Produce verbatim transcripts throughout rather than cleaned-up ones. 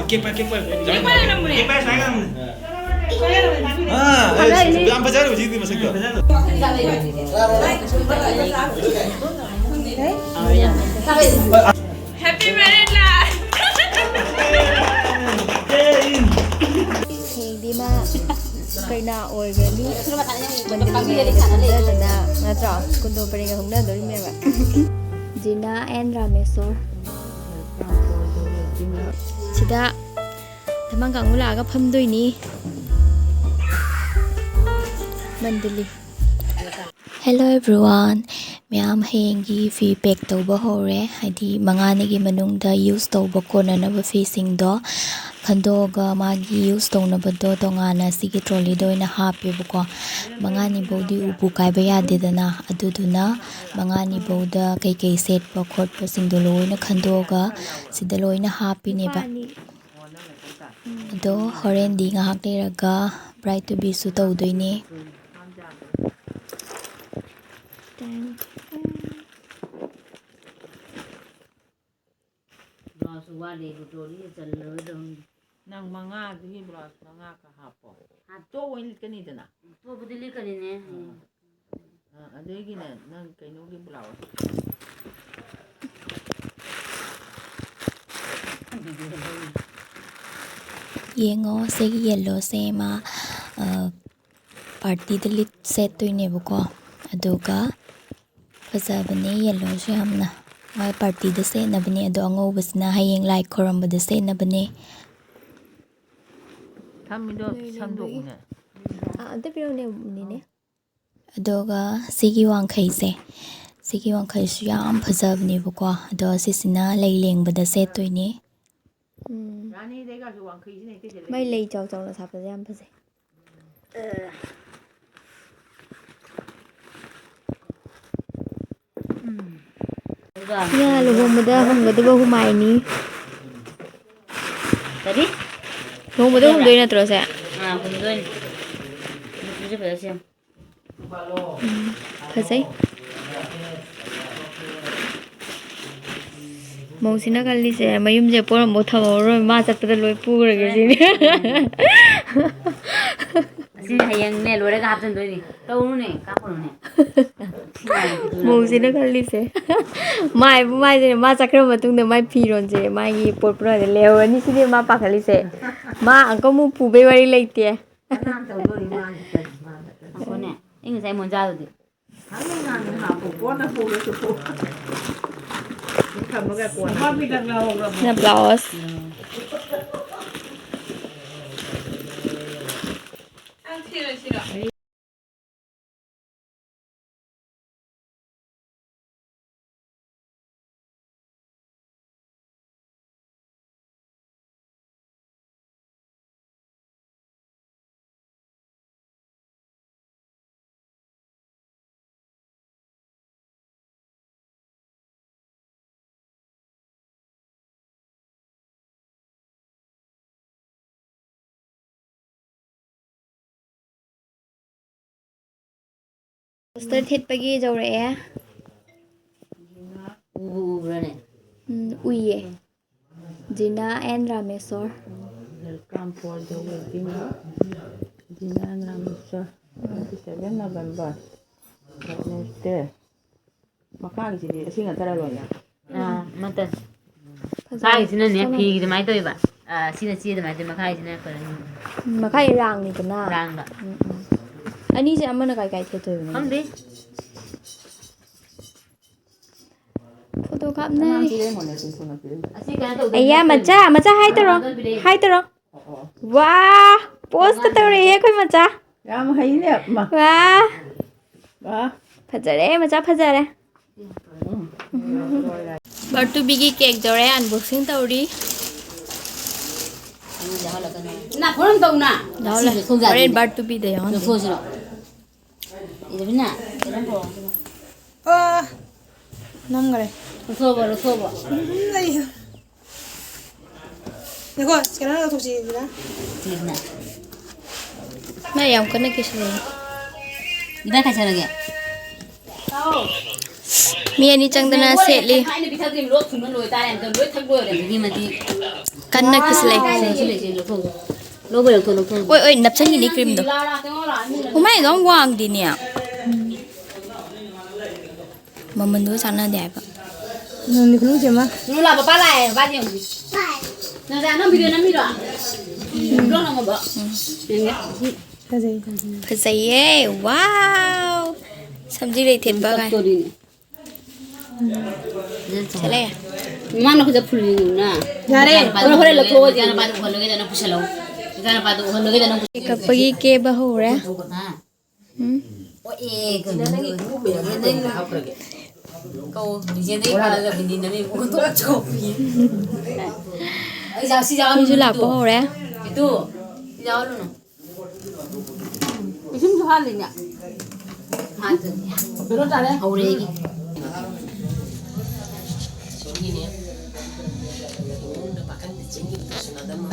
Cake ꯄꯥꯏ, cake ꯄꯥꯏ꯫ Cake ꯄꯥꯏ ꯁꯨꯃꯥꯏꯅ ꯉꯝꯕꯅꯦ꯫ ꯑꯥ, ꯑꯦ, ꯌꯥꯝ ꯐꯖꯔꯦ ꯍꯧꯖꯤꯛꯇꯤ ꯃꯁꯛꯇꯣ꯫ Happy married life! ꯍꯌꯦꯡꯗꯤ ꯃꯥ ꯀꯩꯅꯥ ꯑꯣꯏꯈ꯭ꯔꯅꯤ꯫ ꯃꯟꯗꯂꯤꯒ ꯈꯪꯅꯗꯅ, ꯅꯠꯇ꯭ꯔꯣ? ꯀꯨꯟꯗꯣ ꯄꯔꯦꯡꯒ ꯍꯧꯅꯗꯣꯔꯤꯅꯦꯕ꯫ ꯖꯤꯅꯥ and ꯔꯥꯃꯦꯁꯣꯔ꯫ ꯁꯤꯗ ꯊꯃꯥꯡ ꯀꯥꯡꯕꯨ ꯂꯥꯛꯑꯒ ꯐꯝꯗꯣꯏꯅꯤ꯫ ꯃꯟꯗꯂꯤ꯫ Hello everyone, ꯃꯌꯥꯝ ꯍꯌꯦꯡꯒꯤ ꯐꯤ ꯄꯦꯛ ꯇꯧꯕ ꯍꯧꯔꯦ꯫ ꯍꯥꯏꯗꯤ ꯃꯉꯥꯅꯤꯒꯤ ꯃꯅꯨꯡꯗ ꯌꯨꯁ ꯇꯧꯕ ꯀꯣꯟꯅꯅꯕ ꯐꯤꯁꯤꯡꯗꯣ ꯈꯟꯗꯣꯛꯑꯒ ꯃꯥꯒꯤ ꯌꯨꯁ ꯇꯧꯅꯕꯗꯣ ꯇꯣꯉꯥꯟꯅ ꯁꯤꯒꯤ ꯇ꯭ꯔꯣꯂꯤꯗ ꯑꯣꯏꯅ ꯍꯥꯞꯄꯦꯕꯀꯣ꯫ ꯃꯉꯥꯅꯤ ꯐꯥꯎꯗꯤ ꯎꯄꯨ ꯀꯥꯏꯕ ꯌꯥꯗꯦꯗꯅ, ꯑꯗꯨꯗꯨꯅ ꯃꯉꯥꯅꯤ ꯐꯥꯎꯗ ꯀꯩꯀꯩ ꯁꯦꯠꯄ ꯈꯣꯠꯄꯁꯤꯡꯗꯣ ꯂꯣꯏꯅ ꯈꯟꯗꯣꯛꯑꯒ ꯁꯤꯗ ꯂꯣꯏꯅ ꯍꯥꯞꯄꯤꯅꯦꯕ꯫ ꯑꯗꯣ ꯍꯣꯔꯦꯟꯗꯤ ꯉꯥꯏꯍꯥꯛ ꯂꯩꯔꯒ ꯕ꯭ꯔꯥꯏꯠ ꯇꯨꯕꯤꯁꯨ ꯇꯧꯗꯣꯏꯅꯦ꯫ ꯕ꯭ꯂꯥꯎꯁ ꯋꯥꯠꯂꯦ, ꯇ꯭ꯔꯣꯂꯤꯗ ꯆꯜꯂꯔꯣꯏꯗ꯭ꯔꯣ ꯈꯪꯗꯦ꯫ ꯅꯪ ꯃꯉꯥꯗꯨꯒꯤ ꯕ꯭ꯂꯥꯎꯁ ꯃꯉꯥ ꯈꯛ ꯍꯥꯞꯄꯣ꯫ ꯍꯥꯞ- ꯇꯣꯞ ꯑꯣꯏꯅ ꯂꯤꯠꯀꯅꯤꯗꯅ꯫ ꯇꯣꯞꯄꯨꯗꯤ ꯂꯤꯠꯀꯅꯤꯅꯦ꯫ ꯑꯥ꯫ ꯑꯥ, ꯑꯗꯨꯒꯤꯅꯦ, ꯅꯪ ꯀꯩꯅꯣꯒꯤ ꯕ꯭ꯂꯥꯎꯁ꯫ ꯌꯦꯡꯉꯣ, ꯁꯤꯒꯤ ꯌꯦꯜꯂꯣꯁꯦ ꯃꯥ, ꯑ, ꯄꯥꯔꯇꯤꯗ ꯂꯤꯠ ꯁꯦꯠꯇꯣꯏꯅꯦꯕꯀꯣ꯫ ꯑꯗꯨꯒ ꯐꯖꯕꯅꯦ, ꯌꯦꯜꯂꯣꯁꯨ ꯌꯥꯝꯅ꯫ ꯃꯥꯏ ꯄꯥꯔꯇꯤꯗ ꯁꯦꯠꯅꯕꯅꯦ, ꯑꯗꯣ ꯑꯉꯧꯕꯁꯤꯅ ꯍꯌꯦꯡ ꯂꯥꯏ ꯈꯣꯏꯔꯝꯕꯗ ꯁꯦꯠꯅꯕꯅꯦ꯫ ꯊꯝꯃꯤꯗꯣ ꯂꯩ ꯂꯩ ꯁꯟꯗꯣꯛꯎꯅꯦ꯫ ꯑꯥ, ꯑꯝꯇ ꯄꯤꯔꯛꯎꯅꯦ, ꯅꯦꯅꯦ꯫ ꯑꯗꯨꯒ ꯁꯤꯒꯤ ꯋꯥꯡꯈꯩꯁꯦ, ꯁꯤꯒꯤ ꯋꯥꯡꯈꯩꯁꯨ ꯌꯥꯝ ꯐꯖꯕꯅꯦꯕꯀꯣ꯫ ꯑꯗꯣ ꯁꯤꯁꯤꯅ ꯂꯩ ꯂꯦꯡꯕꯗ ꯁꯦꯠꯇꯣꯏꯅꯦ꯫ ꯎꯝ꯫ ꯔꯥꯅꯤꯗꯩꯒꯁꯨ ꯋꯥꯡꯈꯩꯁꯤꯅ ꯍꯦꯛꯇ ꯍꯦꯜꯂꯦ꯫ ꯃꯥꯏ ꯂꯩ ꯆꯥꯎ ꯆꯥꯎꯅ ꯁꯥꯠꯄꯁꯦ ꯌꯥꯝ ꯐꯖꯩ꯫ ꯏꯌꯥ, ꯂꯨꯍꯣꯡꯕꯗ ꯍꯨꯝꯒꯗꯕ ꯍꯨꯃꯥꯏꯅꯤ꯫ ꯀꯔꯤ? ꯂꯨꯍꯣꯡꯕꯗ ꯍꯨꯝꯗꯣꯏ ꯅꯠꯇ꯭ꯔꯣ ꯁꯦ? ꯑꯥ, ꯍꯨꯝꯗꯣꯏꯅꯤ꯫ ꯃꯆꯨꯁꯦ ꯐꯖ ꯁꯦꯝ꯫ ꯎꯝ, ꯐꯖꯩ꯫ ꯃꯧꯁꯤꯅ ꯈꯜꯂꯤꯁꯦ, ꯃꯌꯨꯝꯁꯦ ꯄꯣꯔꯝꯐꯥꯎ ꯊꯝꯍꯧꯔꯣꯏ, ꯃꯥ ꯆꯠꯄꯗ ꯂꯣꯏ ꯄꯨꯈ꯭ꯔꯒꯦ ꯁꯤꯅꯤ꯫ ꯑꯁꯤꯅꯦ ꯍꯌꯦꯡꯅꯦ ꯂꯣꯏꯔꯒ ꯍꯥꯞꯆꯤꯟꯗꯣꯏꯅꯤ꯫ ꯇꯧꯅꯨꯅꯦ, ꯀꯥꯞꯄꯅꯨꯅꯦ꯫ ꯃꯧꯁꯤꯅ ꯈꯜꯂꯤꯁꯦ, ꯃꯥꯏꯕꯨ ꯃꯥꯏꯁꯦ, ꯃꯥ ꯆꯠꯈ꯭ꯔ ꯃꯇꯨꯡꯗ ꯃꯥꯏ ꯐꯤꯔꯣꯟꯁꯦ, ꯃꯥꯒꯤ ꯄꯣꯠ ꯄꯨꯔꯥꯁꯦ ꯂꯩꯍꯧꯔꯅꯤ ꯁꯤꯅꯦ ꯃꯥ ꯄꯥꯈꯠꯂꯤꯁꯦ꯫ ꯃꯥ ꯑꯪꯀ ꯑꯃꯨꯛ ꯄꯨꯕꯩ ꯋꯥꯔꯤ ꯂꯩꯇꯦ꯫ ꯉꯥꯏꯈꯣꯅꯦ, ꯑꯩ ꯉꯁꯥꯏ ꯃꯣꯟꯖꯥꯗꯨꯗꯤ꯫ ꯁꯤꯅ blouse꯫ Poster ꯊꯦꯠꯄꯒꯤ ꯌꯧꯔꯛꯑꯦ꯫ ꯎꯕꯨ ꯎꯕ꯭ꯔꯅꯦ? ꯎꯝ, ꯎꯏꯌꯦ꯫ Jina and Rameshwar. Welcome for the wedding of Jina and Rameshwar, twenty seven November, Wednesday. ꯃꯈꯥꯒꯤꯁꯤꯗꯤ ꯑꯁꯤ ꯉꯥꯛꯇꯔ ꯂꯣꯏꯅ? ꯑꯥ, ꯑꯃꯠꯇꯅꯤ꯫ ꯐꯖꯔꯦ꯫ ꯃꯈꯥꯒꯤꯁꯤꯅꯅꯦ ꯆꯞ ꯃꯥꯟꯅꯩ꯫ ꯐꯤꯒꯤ ꯑꯗꯨꯃꯥꯏꯅ ꯇꯧꯋꯦꯕ꯫ ꯑꯥ, ꯁꯤꯅ ꯆꯦ ꯑꯗꯨꯃꯥꯏꯅ ꯇꯧꯋꯤ, ꯃꯈꯥꯒꯤꯁꯤꯅ ꯀꯩꯅꯣ? ꯎꯝ, ꯃꯈꯥꯒꯤ ꯔꯥꯡꯅꯤꯗꯅ꯫ ꯔꯥꯡꯗ꯫ ꯎꯝ, ꯎꯝ꯫ ꯑꯅꯤꯁꯦ ꯑꯃꯅ ꯀꯥꯏ ꯀꯥꯏ ꯊꯦꯠꯇꯣꯏꯕ ꯅꯪꯒꯤ? ꯈꯪꯗꯦ꯫ ꯐꯣꯇꯣ ꯀꯥꯞꯅꯩ꯫ ꯑꯉꯥꯡꯁꯤ ꯂꯩꯔꯝꯃꯣꯅꯦ, ꯆꯤꯡꯊꯣꯛꯅ ꯄꯤꯔꯝꯕ꯫ ꯑꯁꯤ ꯀꯩꯅꯣ ꯇꯧꯗꯣꯏꯅꯦ, ꯑꯩꯌꯥ, ꯃꯆꯥ, ꯃꯆꯥ, ꯍꯥꯏ ꯇꯧꯔꯣ꯫ ꯑꯉꯥꯡ ꯄꯤꯔꯛꯏꯅꯦ꯫ ꯍꯥꯏ ꯇꯧꯔꯣ꯫ ꯑꯣ, ꯑꯣ꯫ ꯋꯥ! Post ꯀ ꯇꯧꯔꯛꯑꯦ ꯑꯩꯈꯣꯏ ꯃꯆꯥ꯫ ꯌꯥꯝ ꯍꯩꯅꯦ, ꯑꯃ꯫ ꯋꯥ! ꯋꯥ! ꯐꯖꯔꯦ, ꯃꯆꯥ ꯐꯖꯔꯦ꯫ ꯎꯝ꯫ ꯕꯥꯔꯇꯨꯕꯤꯒꯤ cake ꯌꯧꯔꯦ, unboxing ꯇꯧꯔꯤ꯫ ꯅꯥ, ꯐꯣꯔꯝ ꯇꯧꯅ꯫ ꯌꯥꯎꯍꯜꯂꯦ꯫ ꯑꯁꯤꯁꯦ ꯁꯣꯝ ꯍꯣꯔꯦꯟ ꯖꯥꯇꯤꯅꯦ꯫ ꯕꯥꯔꯇꯨꯕꯤꯗ ꯌꯥꯎꯍꯟꯗꯣꯏꯅꯦ꯫ ꯂꯧꯊꯣꯛꯑꯁꯤꯔꯣ? ꯏꯂꯕꯤꯅꯥ, ꯀꯩꯅꯣꯝ ꯄꯨꯔꯛꯑꯣ꯫ ꯑꯥ, ꯅꯝꯈꯔꯦ꯫ ꯂꯧꯊꯣꯛꯑꯕ, ꯂꯧꯊꯣꯛꯑꯕ? ꯎꯝ, ꯂꯩ꯫ ꯉꯥꯏꯈꯣ, scanner ꯂꯧꯊꯣꯛꯁꯤ, ꯏꯂꯕꯤꯅꯥ꯫ ꯏꯂꯕꯤꯅꯥ꯫ ꯃꯥ ꯌꯥꯝ ꯀꯟꯅ ꯀꯤꯁꯤꯜꯂꯛꯑꯦ꯫ ꯏꯕꯥꯏ ꯀꯥꯏ ꯆꯠꯂꯒꯦ? ꯃꯤ ꯑꯅꯤ ꯆꯪꯗꯅ ꯁꯦꯠꯂꯤ꯫ ꯀ꯭ꯔꯤꯝ ꯂꯣꯏ ꯊꯨꯅ ꯂꯣꯏꯇꯥꯔꯦ, ꯑꯝꯇ ꯂꯣꯏ ꯊꯛ ꯂꯣꯏꯔꯦ꯫ ꯑꯗꯨꯛꯀꯤ ꯃꯇꯤꯛ ꯀꯟꯅ ꯀꯨꯁꯂꯦ꯫ ꯁꯤ ꯂꯩꯁꯦ ꯂꯧꯊꯣꯛꯑꯣ꯫ ꯂꯧꯕ ꯂꯧꯊꯣꯛ ꯂꯧꯊꯣꯛ꯫ ꯑꯣꯏ ꯑꯣꯏ ꯅꯞꯁꯟꯈꯤꯅꯤ ꯀ꯭ꯔꯤꯝꯗꯣ꯫ ꯍꯨꯃꯥꯏꯗꯣ ꯌꯥꯝ ꯋꯥꯡꯗꯦꯅꯦ꯫ ꯃꯃꯟꯗꯨꯒ ꯆꯥꯟꯅꯗꯦ ꯍꯥꯏꯕ꯫ ꯅꯪꯗꯤ ꯈꯨꯅꯨꯡꯁꯦꯝꯃ꯫ ꯅꯨꯂꯥ ꯄꯄꯥ ꯂꯥꯛꯑꯦ ꯕꯥꯗꯤ ꯍꯧꯖꯤꯛ꯫ ꯅꯪꯁꯦ ꯑꯅꯧꯕꯤꯗ ꯅꯝꯃꯤꯔꯣ? ꯕ꯭ꯂꯣꯛ ꯅꯝꯃꯕꯣ? ꯌꯦꯡꯒꯦ꯫ ꯐꯖꯩ ꯐꯖꯩ꯫ ꯐꯖꯩꯌꯦ꯫ ꯋꯥꯎ꯫ ꯁꯝꯖꯤ ꯂꯩꯊꯦꯠꯄ ꯀꯥꯏ꯫ ꯀꯞꯇꯣꯔꯤꯅꯦ꯫ ꯆꯠꯂꯦ꯫ ꯃꯥꯅ ꯈꯨꯠꯇ ꯐꯨꯜ ꯌꯦꯡꯉꯨꯅ꯫ ꯌꯥꯔꯦ꯫ ꯍꯣꯔꯦꯟ, ꯍꯣꯔꯦꯟ ꯂꯧꯊꯣꯛꯑꯣ꯫ ꯅꯆꯥꯅꯨꯄꯥꯗꯣ ꯎꯍꯜꯂꯣꯏꯒꯦꯗꯅ ꯄꯨꯁꯜꯂꯛꯑꯣ꯫ ꯅꯆꯥꯅꯨꯄꯥꯗꯣ ꯎꯍꯜꯂꯣꯏꯒꯦꯗꯅ ꯄꯨꯁꯜꯂꯛꯑꯣ꯫ ꯀꯞꯄꯒꯤ ꯀꯦꯕ ꯍꯧꯔꯦ꯫ ꯎꯝ꯫ ꯑꯣ ꯑꯦ ꯀꯩꯅꯣ꯫ ꯀꯧ, ꯏꯆꯦꯗꯩ ꯀꯧꯔꯒ ꯕꯤꯟꯗꯤ ꯅꯃꯤ ꯏꯕꯨꯡꯉꯣ ꯇꯣꯛ ꯆꯣꯞꯄꯤ꯫ ꯑꯩ ꯆꯥ-, ꯁꯤ ꯆꯥꯎ ꯃꯤꯁꯨ ꯂꯥꯛꯄ ꯅꯨꯃꯤꯠꯇꯣ꯫ ꯍꯧꯔꯦ꯫ ꯏꯇꯨ, ꯁꯤ ꯆꯥꯎ ꯂꯨꯅꯨ꯫ ꯏꯁꯤꯡꯁꯨ ꯍꯥꯜꯂꯤꯅꯦ꯫ ꯍꯥꯟꯗꯣꯏꯅꯦ꯫ ꯀꯩꯅꯣ ꯇꯥꯔꯦ꯫ ꯍꯧꯔꯦ ꯑꯩꯒꯤ꯫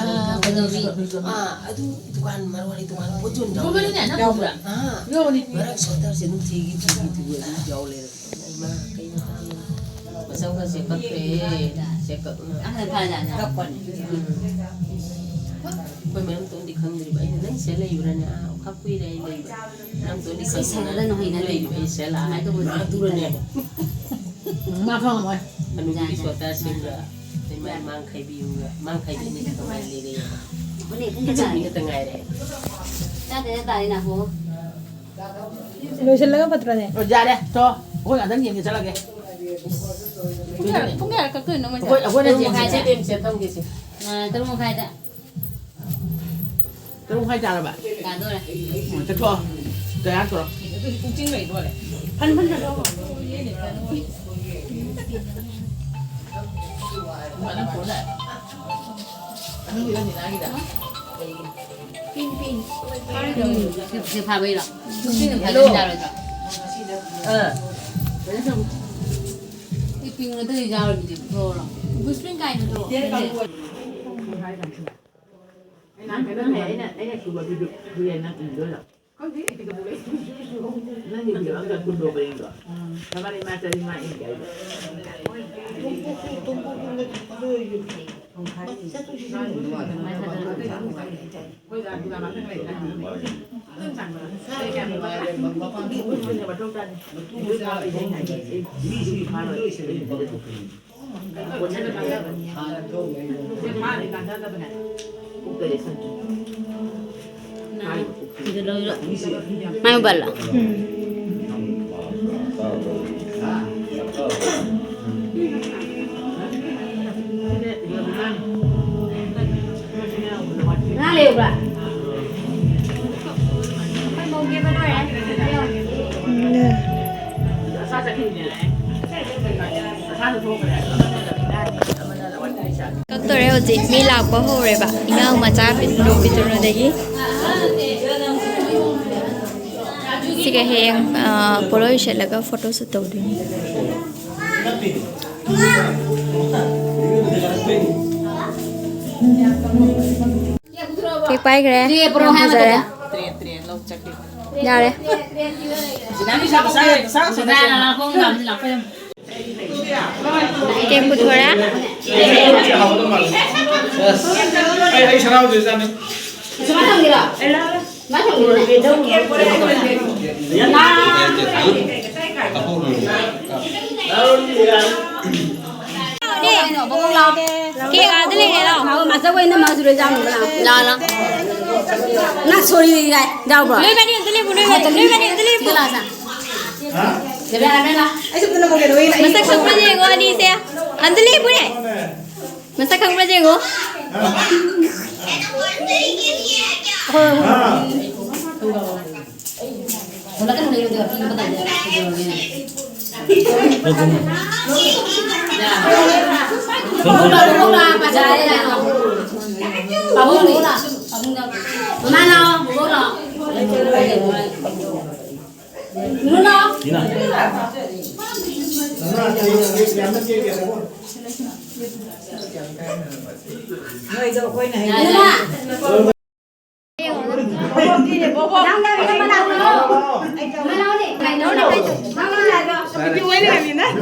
ꯑꯥ, ꯀꯩꯗꯧꯔꯤ? ꯑꯥ, ꯑꯗꯨ ꯗꯨꯀꯥꯟ, ꯃꯔꯋꯥꯔꯤ ꯗꯨꯀꯥꯟ ꯄꯣꯠ ꯌꯣꯟꯕ ꯌꯥꯎꯕꯅꯤꯅꯦ, ꯅꯪ ꯌꯥꯎꯕ꯭ꯔꯥ? ꯈꯪꯕ꯭ꯔꯥ? ꯑꯥ, ꯌꯣꯟꯕꯅꯤ꯫ ꯉꯔꯥꯡ ꯁꯣꯜꯇꯔꯁꯦ ꯑꯗꯨꯝ ꯊꯤꯒꯤ, ꯊꯤꯒꯤ, ꯊꯤꯒꯤ ꯑꯗꯨꯝ ꯌꯥꯎ ꯂꯩꯔꯝꯃꯦ꯫ ꯏꯃꯥ, ꯀꯩꯅꯣ ꯈꯪꯗꯦ꯫ ꯃꯁꯝꯒ ꯆꯦꯞꯀꯛꯈ꯭ꯔꯦ꯫ ꯆꯦꯞꯀꯛꯅ꯫ ꯑꯍꯟ ꯐꯔꯖꯥꯠꯅ꯫ ꯀꯞꯄꯅꯤ꯫ ꯎꯝ꯫ ꯑꯩꯈꯣꯏ ꯃꯔꯝꯇꯣꯝꯗꯤ ꯈꯪꯗ꯭ꯔꯤꯕ꯫ ꯑꯩꯅ, "ꯅꯪ ꯁꯤꯗ ꯂꯩꯕ꯭ꯔꯥꯅꯦ?" "ꯑꯥ, ꯑꯣꯈꯥꯛ ꯀꯨꯏꯔꯦ ꯑꯩ ꯂꯩꯕ꯫ ꯅꯪꯇꯣꯝꯗꯤ ꯁꯤ ꯈꯪꯕ꯭ꯔꯥ?" ꯁꯥꯟꯅꯗꯅ ꯍꯩꯅꯗꯦ꯫ "ꯂꯩꯕ ꯑꯩ ꯁꯤꯗ ꯂꯥꯛꯑ ꯑꯗꯨꯃꯥꯏꯅ ꯇꯧꯕ ꯂꯥꯛꯑꯗꯨꯔꯅꯦ?" ꯃꯥ ꯈꯪꯉꯝꯃꯣꯏ꯫ ꯑꯅꯨꯄꯤꯒꯤ ꯁꯣꯇꯥ ꯁꯤꯡꯒ ꯑꯗꯩ ꯃꯥꯏ ꯃꯥꯡꯈꯩꯕꯤꯒ, ꯃꯥꯡꯈꯩꯕꯤꯅꯤ ꯀꯃꯥꯏꯅ ꯂꯩꯔꯦ? ꯍꯣꯔꯦꯟ ꯄꯨꯡ ꯀꯌꯥ ꯇꯥꯔꯦ? ꯈꯛꯇ ꯉꯥꯏꯔꯦ꯫ ꯇꯔꯥ ꯇꯔꯦꯠ ꯇꯥꯔꯦ, ꯅꯥꯈꯣ꯫ ꯂꯣꯏꯁꯤꯜꯂꯒ ꯐꯠꯇ꯭ꯔꯅꯦ? ꯑꯣ, ꯌꯥꯔꯦ, ꯊꯣ꯫ ꯑꯩꯈꯣꯏ ꯉꯥꯛꯇꯪ ꯌꯦꯡꯒꯦ, ꯆꯠꯂꯒꯦ꯫ ꯄꯨꯡ ꯀꯌꯥ, ꯄꯨꯡ ꯀꯌꯥꯗ ꯀꯛꯇꯣꯏꯅꯣ ꯃꯣꯏꯁꯦ? ꯑꯩꯈꯣꯏ, ꯑꯩꯈꯣꯏꯅ ꯇꯔꯨꯛ ꯌꯦꯡꯒꯦ, ꯃꯈꯥꯏꯗ꯫ ꯆꯦ ꯕꯦꯝ, ꯆꯦ ꯊꯝꯒꯦꯁꯦ꯫ ꯑ, ꯇꯔꯨꯛ ꯃꯈꯥꯏꯗ꯫ ꯇꯔꯨꯛ ꯃꯈꯥꯏ ꯇꯥꯔꯕ? ꯇꯥꯗꯣꯔꯦ꯫ ꯎꯝ, ꯆꯠꯊꯣꯛꯑꯣ꯫ ꯇꯌꯥꯔ ꯇꯧꯔꯣ꯫ ꯑꯗꯨꯗꯤ ꯄꯨꯡꯆꯤꯡ ꯂꯩꯗꯣꯔꯦ꯫ ꯐꯟ ꯐꯟ ꯆꯠꯊꯣꯛꯑꯣ꯫ ꯃꯥꯅ ꯐꯣꯟ ꯂꯥꯛꯑꯦ꯫ ꯑꯍꯟꯒꯤꯔ ꯅꯤꯅꯥꯒꯤꯔ? ꯄꯤꯡ, ꯄꯤꯡ꯫ ꯎꯝ, ꯁꯤ, ꯁꯤ ꯐꯥꯕꯩꯔꯣ? ꯅꯨꯄꯤꯅ ꯐꯥꯖꯟ ꯌꯥꯔꯣꯏꯗ꯭ꯔꯣ? ꯑꯥ꯫ ꯁꯤ ꯄꯤꯡ ꯅꯠꯇ꯭ꯔꯗꯤ ꯌꯥꯔꯣꯏꯗꯨꯗꯤ, ꯄꯨꯊꯣꯛꯑꯣꯔꯣ? ꯕꯨꯁꯄꯤꯡ ꯀꯥꯏꯅꯗ꯭ꯔꯣ? ꯑꯩꯅ, ꯑꯩꯅ, ꯑꯩꯅ ꯁꯨꯕ ꯑꯗꯨꯗꯨ ꯍꯨꯏꯌꯦꯟ ꯅꯪ ꯏꯟꯗꯣꯏꯔꯣ? ꯅꯪꯒꯤ ꯐꯤꯔꯣꯜ ꯑꯝꯇ ꯀꯨꯟꯗꯣꯛꯄ ꯌꯦꯡꯗꯣ꯫ ꯅꯕꯥꯅꯤ ꯏꯃꯥ ꯆꯠꯂꯤ ꯃꯥ ꯏꯟꯒꯦ ꯍꯥꯏꯗꯣ꯫ ꯃꯥꯏ ꯃꯣꯕꯥꯏꯜꯂꯣ? ꯉꯥ ꯂꯩꯔꯨꯕ꯭ꯔꯥ? ꯑꯩꯈꯣꯏ ꯃꯧꯒꯤ ꯑꯃ ꯂꯣꯏꯔꯦ꯫ ꯀꯛꯇꯣꯔꯦ ꯍꯧꯖꯤꯛ꯫ ꯃꯤ ꯂꯥꯛꯄ ꯍꯧꯔꯦꯕ꯫ ꯏꯅꯥꯎ ꯃꯆꯥ ꯄꯤꯇ꯭ꯔꯨ ꯄꯤꯇ꯭ꯔꯨꯗꯒꯤ꯫ ꯁꯤꯒ ꯍꯌꯦꯡ, ꯑ, ꯄꯣꯠꯂꯣꯏ ꯁꯦꯠꯂꯒ photo shoot ꯇꯧꯗꯣꯏꯅꯤ꯫ ꯀꯦꯛ ꯄꯥꯏꯈ꯭ꯔꯦ꯫ ꯌꯥꯝ ꯐꯖꯔꯦ꯫ ꯌꯥꯔꯦ꯫ ꯀꯦꯛ ꯄꯨꯊꯣꯔꯦ꯫ ꯑꯩ, ꯑꯩ ꯁꯅꯥ ꯍꯧꯖꯤꯛ ꯆꯥꯅꯤ꯫ ꯀꯦꯛ ꯑꯥꯗ ꯂꯩꯔꯦ, ꯂꯥꯛꯑꯣ꯫ ꯂꯥꯛꯑꯣ, ꯂꯥꯛꯑꯣ꯫ ꯅꯪ ꯁꯣꯔꯤ ꯌꯥꯎꯕ꯭ꯔꯣ? ꯅꯣꯏꯕꯅꯤ ꯑꯝꯇ ꯂꯦꯞꯄꯨ, ꯅꯣꯏꯕꯅꯤ, ꯅꯣꯏꯕꯅꯤ ꯑꯝꯇ ꯂꯦꯞꯄꯨ꯫ ꯂꯥꯛꯑꯣ, ꯂꯥꯛꯑꯣ꯫ ꯃꯁꯛ ꯈꯪꯕ꯭ꯔꯥ ꯌꯦꯡꯉꯣ ꯑꯅꯤꯁꯦ꯫ ꯑꯝꯇ ꯂꯦꯞꯄꯨꯅꯦ꯫ ꯃꯁꯛ ꯈꯪꯕ꯭ꯔꯥ ꯌꯦꯡꯉꯣ꯫ ꯍꯣꯏ, ꯍꯣꯏ, ꯍꯣꯏ꯫ ꯄꯥꯕꯨꯡꯅꯤ꯫ ꯄꯥꯕꯨꯡꯗ꯫ ꯃꯃꯥ ꯂꯥꯛꯑꯣ, ꯕꯣꯕꯣꯛ ꯂꯥꯛꯑꯣ꯫ ꯅꯨꯅ꯫ ꯏꯅꯥ꯫ ꯅꯣꯏꯗꯣ ꯑꯩꯈꯣꯏꯅ ꯍꯌꯦꯡ ꯏꯅꯥ꯫ ꯅꯪ ꯅꯪ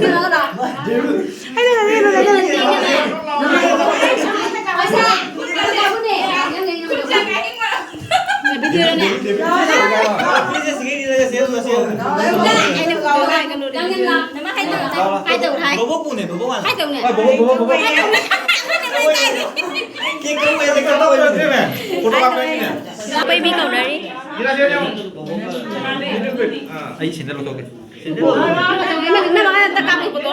ꯅꯪ ꯅꯪ ꯍꯥꯏꯗꯧ ꯍꯥꯏ꯫ ꯕꯣꯕꯣꯛ ꯄꯨꯅꯦ, ꯕꯣꯕꯣꯛ ꯍꯥꯟꯅ꯫ ꯍꯥꯏꯗꯧꯅꯦ꯫ ꯍꯣꯏ, ꯕꯣꯕꯣꯛ, ꯕꯣꯕꯣꯛ, ꯕꯣꯕꯣꯛ꯫ ꯀꯦꯛ ꯀꯛꯄ ꯌꯥꯗꯦ, ꯀꯛꯄ ꯌꯥꯗꯦ꯫ ꯐꯣꯇꯣ ꯀꯥꯞꯄ ꯌꯥꯗꯦ꯫ ꯄꯩꯕꯤ ꯀꯧꯅꯔꯤ꯫ ꯑꯩ ꯁꯦꯟꯗꯜ ꯂꯧꯊꯣꯛꯀꯦ꯫ ꯅꯪ ꯃꯉꯥ ꯑꯝꯇ ꯀꯥꯞꯄꯨ ꯐꯣꯇꯣ꯫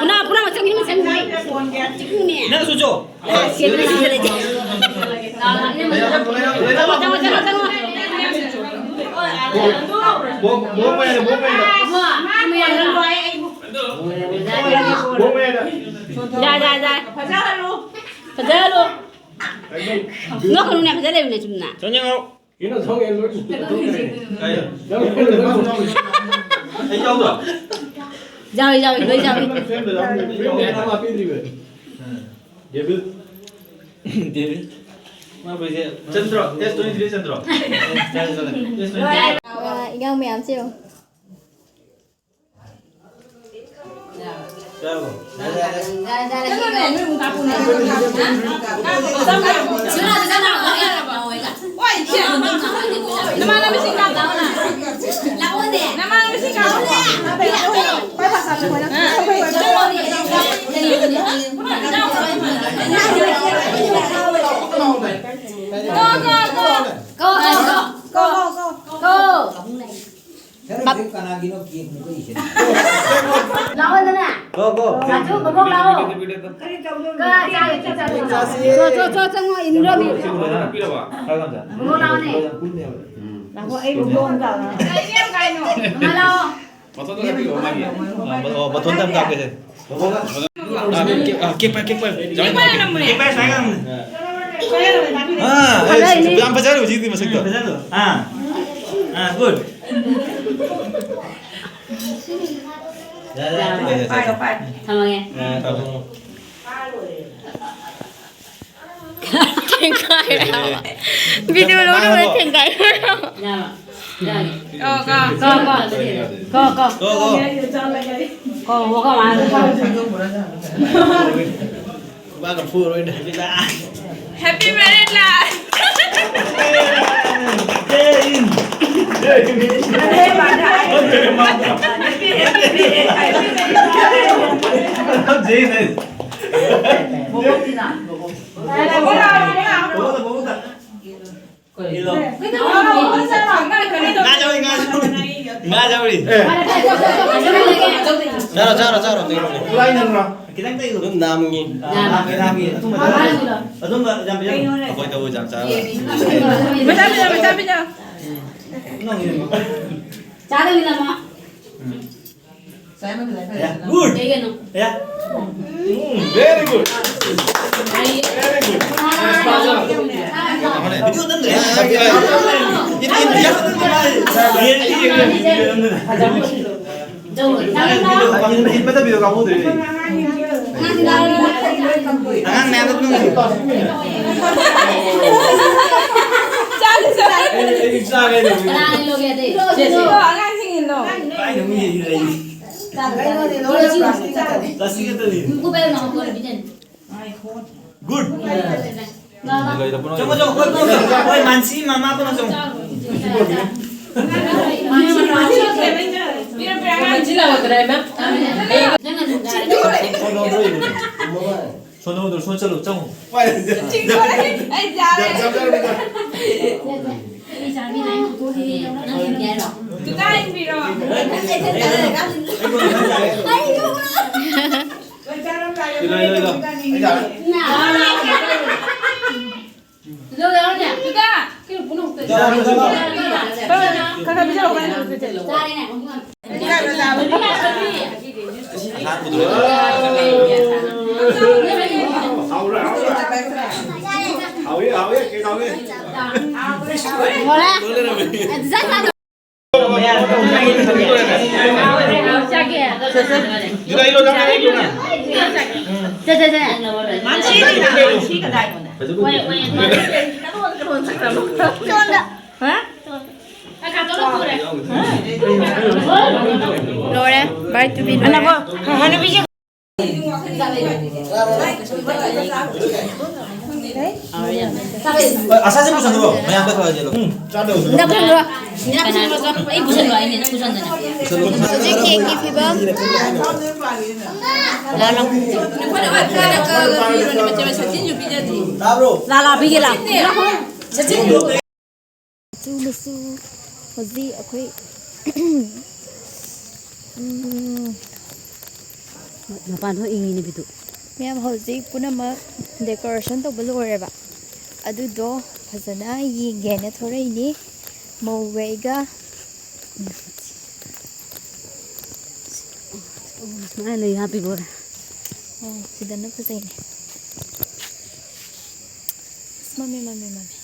ꯄꯨꯟꯅ, ꯄꯨꯟꯅ ꯃꯆꯪ, ꯃꯆꯪ꯫ ꯅꯪꯁꯨ ꯆꯣ꯫ ꯐꯖꯍꯜꯂꯨ꯫ ꯅꯣꯛꯀꯅꯨꯅꯦ, ꯐꯖ ꯂꯩꯕꯅꯦ, ꯆꯨꯝꯅ꯫ ꯆꯠꯅꯤꯡꯉꯣ꯫ ꯀꯩꯅꯣ, ꯁꯣꯝꯒꯤ ꯂꯣꯏ ꯀꯥꯏꯗ? ꯑꯩ ꯌꯥꯎꯗ꯭ꯔꯣ? ꯌꯥꯎꯏ, ꯌꯥꯎꯏ, ꯂꯣꯏ ꯌꯥꯎꯏ꯫ ꯐ꯭ꯔꯦꯝꯗ ꯌꯥꯎꯏ꯫ ꯐ꯭ꯔꯦꯝ ꯀꯌꯥ ꯑꯃ ꯄꯤꯗ꯭ꯔꯤꯕ? ꯗꯦꯕꯤꯜ꯫ ꯗꯦꯕꯤꯜ꯫ ꯃꯥ ꯄꯩꯁꯦ ꯆꯟꯗ꯭ꯔꯣ? ꯑꯦꯁ ꯇ꯭ꯋꯦꯟꯇꯤ ꯊ꯭ꯔꯤ ꯆꯟꯗ꯭ꯔꯣ? ꯑꯦꯁ ꯇ꯭ꯋꯦꯟꯇꯤ ꯊ꯭ꯔꯤ꯫ ꯑ, ꯏꯅꯥꯎ ꯃꯌꯥꯝꯁꯦ ꯌꯦꯡꯉꯣ꯫ ꯂꯥꯛꯑꯣꯗꯅ꯫ GO, GO. ꯁꯥꯖꯨ, ꯕꯣꯕꯣꯛ ꯂꯥꯛꯑꯣ꯫ ꯀ, ꯆꯥ, ꯆꯥ, ꯆꯥ, ꯆꯥ꯫ ꯆꯥꯁꯤ꯫ ꯆꯣ, ꯆꯣ, ꯆꯣ, ꯆꯪꯉꯣ, ꯏꯟꯗ꯭ꯔꯣ ꯃꯤ꯫ ꯄꯤꯔꯕ? ꯂꯥꯛꯑꯣ, ꯑꯩ ꯕꯣꯕꯣꯛ ꯑꯃ ꯆꯥꯔꯣ꯫ ꯃꯃꯥ ꯂꯥꯛꯑꯣ꯫ ꯃꯊꯟꯇ ꯍꯥꯞꯄꯤꯔꯛꯑꯣ, ꯃꯥꯒꯤ꯫ ꯑ, ꯃ-, ꯑꯣ, ꯃꯊꯣꯟꯗ ꯑꯝꯇ ꯍꯥꯞꯀꯦꯁꯦ꯫ ꯑ, ꯀꯦꯛ, ꯑ, ꯀꯦꯛ ꯄꯥꯏ, ꯀꯦꯛ ꯄꯥꯏ꯫ ꯀꯦꯛ ꯄꯥꯏ ꯁꯨꯃꯥꯏꯅ ꯉꯝꯅꯤ꯫ ꯑ, ꯑꯦ, ꯐꯖꯩꯅꯦ꯫ ꯌꯥꯝ ꯐꯖꯔꯦ ꯍꯧꯖꯤꯛꯇꯤ ꯃꯁꯛꯇꯣ꯫ ꯐꯖꯍꯜꯂꯣ꯫ ꯑ, ꯑ, good꯫ ꯌꯥꯔꯦ, ꯌꯥꯔꯦ, ꯌꯥꯔꯦ, ꯌꯥꯔꯦ꯫ ꯊꯝꯃꯒꯦ꯫ ꯑ, ꯊꯝꯃꯣ꯫ ꯊꯦꯡꯒꯥꯏꯔꯦ ꯍꯥꯏꯕ꯫ ꯚꯤꯗꯤꯑꯣ ꯂꯧꯔꯒ ꯊꯦꯡꯒꯥꯏꯔꯦ꯫ ꯌꯥꯔꯕ? ꯀꯣ, ꯀꯣ꯫ ꯀꯣ, ꯀꯣ꯫ ꯀꯣ, ꯀꯣ꯫ ꯀꯣ, ꯀꯣ꯫ ꯀꯣ, ꯀꯣ, ꯃꯥ꯫ ꯃꯥꯅ ꯐꯨꯔꯣꯏꯅꯦ꯫ Happy married life! ꯉꯥ ꯆꯧꯔꯤ, ꯉꯥ ꯆꯧꯔꯤ꯫ ꯉꯥ ꯆꯧꯔꯤ꯫ ꯆꯥꯔꯣ, ꯆꯥꯔꯣ, ꯆꯥꯔꯣ, ꯆꯥꯔꯣ꯫ ꯈꯤꯇꯪ ꯇꯩꯌꯨ꯫ ꯑꯗꯨꯝ ꯅꯥꯝꯒꯤ꯫ ꯅꯥꯝꯒꯤ, ꯅꯥꯝꯒꯤ꯫ ꯑꯗꯨꯝ, ꯑꯗꯨꯝ, ꯑꯗꯨꯝ ꯌꯥꯝ ꯄꯤꯖꯅꯨ꯫ ꯑꯩꯈꯣꯏ ꯇꯧꯕ ꯌꯥꯝ ꯆꯥꯔꯣꯏ꯫ ꯃꯆꯥ ꯄꯤꯖꯧ, ꯃꯆꯥ ꯄꯤꯖꯧ꯫ ꯅꯪꯒꯤꯅꯦ꯫ ꯆꯥꯗꯕꯅꯤꯅ ꯃꯥ꯫ Good. ꯀꯩꯒꯤꯅꯣ? ꯌꯥ꯫ Very good. Very good. ꯏꯟꯕꯗ video ꯀꯥꯡꯕꯨꯗꯨꯗꯤ꯫ ꯑꯉꯥꯡ ꯃꯌꯥꯝꯗꯣ ꯑꯗꯨꯝ ꯆꯥꯁꯤ, ꯆꯥꯁꯤ꯫ ꯑꯩ, ꯑꯩ ꯆꯥꯒꯦ ꯇꯧꯕꯅꯦ꯫ ꯀꯅꯥꯅ ꯂꯧꯒꯦ ꯑꯇꯩ? ꯁꯦ, ꯁꯦ꯫ ꯑꯉꯥꯡꯁꯤꯡ ꯏꯜꯂꯣ꯫ ꯀꯥꯏꯗ ꯑꯃꯨꯛ ꯌꯦꯡꯉꯤ ꯂꯩꯔꯤ? ꯆꯥꯔꯣ, ꯆꯥꯔꯣ꯫ ꯄ꯭ꯂꯥꯁꯇꯤꯛ ꯉꯥꯛꯇꯅꯤ꯫ ꯃꯀꯨ ꯄꯥꯏꯔꯨꯅꯣ, ꯃꯀꯨ ꯑꯣꯏꯅ ꯄꯤꯖꯅꯤ꯫ Good. ꯆꯪꯉꯣ, ꯆꯪꯉꯣ, ꯍꯣꯏ, ꯍꯣꯏ, ꯍꯣꯏ, ꯍꯣꯏ, ꯃꯥꯟꯁꯤ ꯃꯃꯥ ꯀꯣꯟꯅ ꯆꯪꯉꯣ꯫ ꯁꯣꯝꯗ ꯁꯣꯝ ꯆꯠꯂꯨ, ꯆꯪꯉꯣ꯫ ꯑꯩ ꯌꯥꯔꯦ꯫ ꯅꯪ ꯌꯥꯔꯣ? ꯇꯨꯀꯥꯏ ꯏꯟꯕꯤꯔꯣ꯫ ꯏꯂꯣ, ꯏꯂꯣ, ꯏꯂꯣ꯫ ꯇꯨꯗ꯫ ꯈꯔ ꯈꯔ ꯄꯤꯖꯧ꯫ ꯆꯥꯔꯦꯅꯦ꯫ ꯍꯥꯎꯏ, ꯍꯥꯎꯏ, ꯀꯦꯛ ꯍꯥꯎꯏ꯫ ꯂꯣꯏꯔꯦ꯫ ꯁꯦ, ꯁꯦ, ꯁꯦ꯫ ꯍꯥ? ꯂꯣꯏꯔꯦ, ꯕꯥꯏ ꯇꯨꯕꯤ ꯂꯣꯏꯔꯦ꯫ ꯑꯁꯥꯁꯦ ꯄꯨꯁꯟꯈ꯭ꯔꯣ, ꯃꯌꯥꯝꯗ ꯈꯔ ꯌꯦꯜꯂꯣ꯫ ꯎꯝ, ꯆꯥꯗꯧꯁꯦ꯫ ꯅꯪ ꯄꯨꯁꯟꯈ꯭ꯔꯣ꯫ ꯅꯪ ꯄꯨꯁꯟꯈ꯭ꯔꯣ, ꯑꯩ ꯄꯨꯁꯟꯈ꯭ꯔꯣ, ꯑꯩꯅ ꯄꯨꯁꯟꯗꯅ꯫ ꯍꯧꯖꯤꯛ ꯀꯦꯛꯀꯤ ꯐꯤꯕꯝ꯫ ꯂꯥꯂꯣ꯫ ꯇꯥꯕ꯭ꯔꯣ? ꯂꯥꯂꯥ ꯄꯤꯒꯦ ꯂꯥꯎ꯫ ꯃꯆꯨ ꯃꯆꯨ꯫ ꯍꯧꯖꯤꯛ ꯑꯩꯈꯣꯏ, ꯎꯝ, ꯃꯄꯥꯟ ꯊꯣꯛꯏꯉꯩꯅꯦ ꯕꯤꯗꯨ꯫ ꯃꯌꯥꯝ ꯍꯧꯖꯤꯛ ꯄꯨꯝꯅꯃꯛ decoration ꯇꯧꯕ ꯂꯣꯏꯔꯦꯕ꯫ ꯑꯗꯨꯗꯣ ꯐꯖꯅ ꯌꯦꯡꯒꯦꯅ ꯊꯣꯔꯛꯏꯅꯤ꯫ ꯃꯧꯒꯩꯒ꯫ ꯁꯨꯃꯥꯏꯅ ꯂꯩ ꯍꯥꯞꯄꯤꯕ ꯑꯣꯏꯔꯦ꯫ ꯑꯣ, ꯁꯤꯗꯅ ꯐꯖꯩꯅꯦ꯫ ꯑꯁ, ꯃꯝꯃꯦ, ꯃꯝꯃꯦ, ꯃꯝꯃꯦ꯫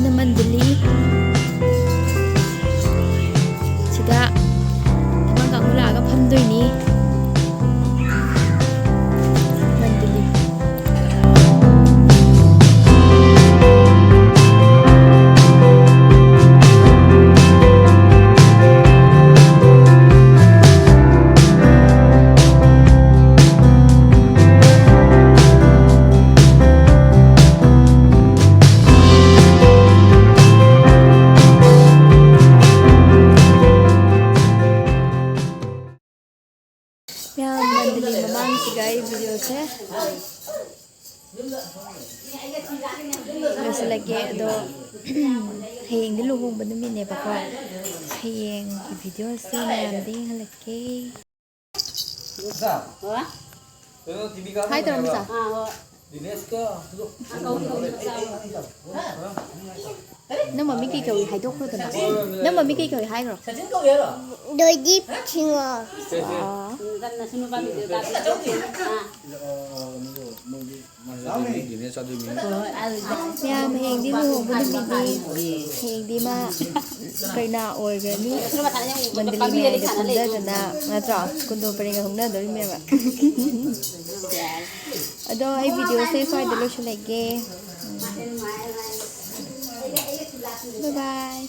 ꯅꯃꯟꯗꯂꯤ꯫ ꯁꯤꯗ ꯊꯕꯛ ꯀꯥꯡꯕꯨ ꯂꯥꯛꯑꯒ ꯐꯝꯗꯣꯏꯅꯤ꯫ ꯃꯟꯗꯂꯤ꯫ ꯁꯦ, ꯂꯣꯏꯁꯤꯜꯂꯒꯦ ꯑꯗꯣ꯫ ꯍꯌꯦꯡꯗꯤ ꯂꯨꯍꯣꯡꯕ ꯅꯨꯃꯤꯠꯅꯦꯕꯀꯣ꯫ ꯍꯌꯦꯡꯒꯤ ꯚꯤꯗꯤꯑꯣꯁꯦ ꯃꯌꯥꯝꯗ ꯌꯦꯡꯍꯜꯂꯛꯀꯦ꯫ ꯍꯥꯏ ꯇꯧꯔꯝꯃꯤꯁꯦ꯫ ꯅꯪ ꯃꯃꯤꯡ ꯀꯩ ꯀꯧꯏ ꯍꯥꯏꯗꯣꯛꯈ꯭ꯔꯣꯗꯅ꯫ ꯅꯪ ꯃꯃꯤꯡ ꯀꯩ ꯀꯧꯏ ꯍꯥꯏꯈ꯭ꯔꯣ꯫ ꯗꯣꯏꯗꯤꯞ ꯁꯤꯡꯍ꯫ ꯑꯥ꯫ ꯃꯌꯥꯝ ꯍꯌꯦꯡꯗꯤ ꯂꯨꯍꯣꯡꯕ ꯅꯨꯃꯤꯠꯅꯤ꯫ ꯍꯌꯦꯡꯗꯤ ꯃꯥ ꯀꯩꯅꯥ ꯑꯣꯏꯈ꯭ꯔꯅꯤ꯫ ꯃꯟꯗꯂꯤ ꯃꯌꯥꯏꯗ ꯀꯨꯝꯊꯗꯅ ꯅꯠꯇ꯭ꯔꯣ? ꯀꯨꯟꯗꯣ ꯄꯔꯦꯡꯒ ꯍꯧꯅꯗꯣꯔꯤꯃꯦꯕ꯫ ꯑꯗꯣ ꯑꯩ ꯚꯤꯗꯤꯑꯣꯁꯦ ꯁ꯭ꯋꯥꯏꯗ ꯂꯣꯏꯁꯤꯜꯂꯒꯦ꯫ ꯕꯥꯏ ꯕꯥꯏ꯫